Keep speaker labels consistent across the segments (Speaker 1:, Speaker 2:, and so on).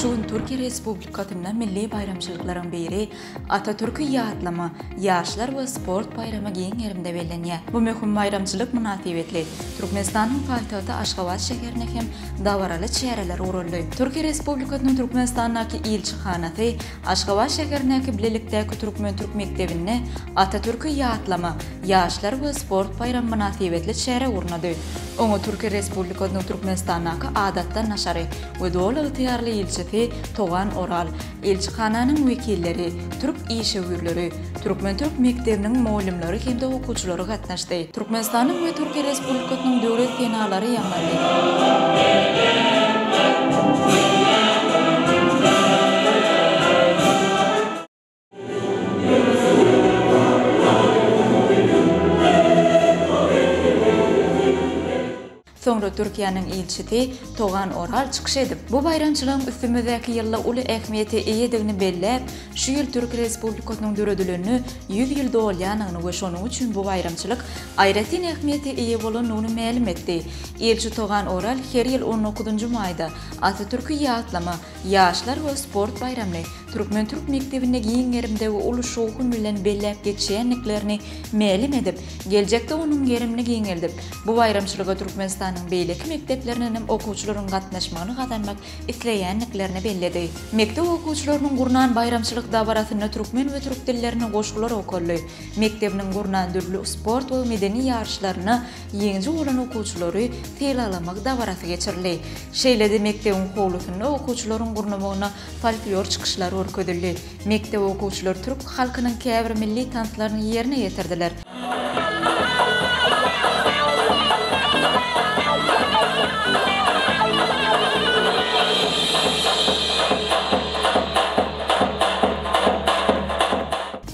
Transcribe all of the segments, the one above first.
Speaker 1: Şu gün Türkiýe Respublikasynda milli baýramçylyklaryň biri Atatürki ýatlama, ýaşlar we sport baýramy giň gerimde bellenýär. Bu möhüm baýramçylyk mynasybetli Türkmenistanyň paýtagty Aşgabat şäherinde hem dabaraly çäreler guraldy. Türkiýe Respublikasynyň Türkmenistandaky ilçihanasy Aşgabat şäherindäki bilelikdäki türkmen-türk mekdebinde Atatürki ýatlama, ýaşlar we sport baýramy mynasybetli çäre gurnady. Oňa Türkiýe Respublikasynyň Türkmenistandaky Adatdan daşary we Doly ygtyýarly ilçisi Togan Oral, ilçihananyň wekilleri, türk işewürleri, türkmen-türk mekdebiniň mugallymlary hem-de okuwçylary gatnaşdy. Türkmenistanyň we Türkiýe Respublikasynyň döwlet senalary ýaňlandy. Soňra Türkiýäniň ilçisi Togan Oral çykyş edip, bu baýramçylygyň üstümizdäki ýylda uly ähmiýete eýedigini belläp, şu ýyl Türk Respublikasynyň döredilenine 100 ýyl dolýandygyny we şonuň üçin bu baýramçylyk aýratyn ähmiýete eýe bolandygyny mälim etdi. Ilçi Togan Oral her ýyl on dokuzynjy maýda Atatürki ýatlama, Ýaşlar we sport baýramyny türkmen-türk mekdebinde giň gerimde we uly şowhun bilen belläp geçýändiklerini mälim edip, geljekde onuň gerimini giňeldip, bu baýramçylyga Türkmenistanyň beýleki mekdeplerinden hem okuwçylaryň gatnaşmagyny gazanmak isleýändiklerini belledi. Mekdep okuwçylarynyň gurnan baýramçylyk dabarasynda türkmen we türk dillerinde goşgular okaldy. Mekdebiniň gurnan dürli sport we medeni ýaryşlarynda Ýeňiji bolan okuwçylary sylaglamak dabarasy geçirildi. Şeýle-de mekdebiň howlusynda okuwçylaryň gurnamagynda folklor çykyşlary görkezildi. Mekdep okuwçylary türk halkynyň käbir milli tanslaryny ýerine ýetirdiler.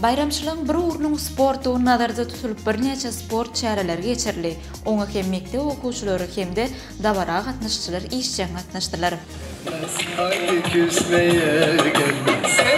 Speaker 1: Baýramçylygyň bir ugrunyň sportdugy nazarda tutulyp birnäçe sport çäreleri geçirildi. Oňa hem mekdep okuwçylary hem-de dabara gatnaşyjylar işjeň gatnaşdylar.
Speaker 2: Haydi küsmeye gelmez.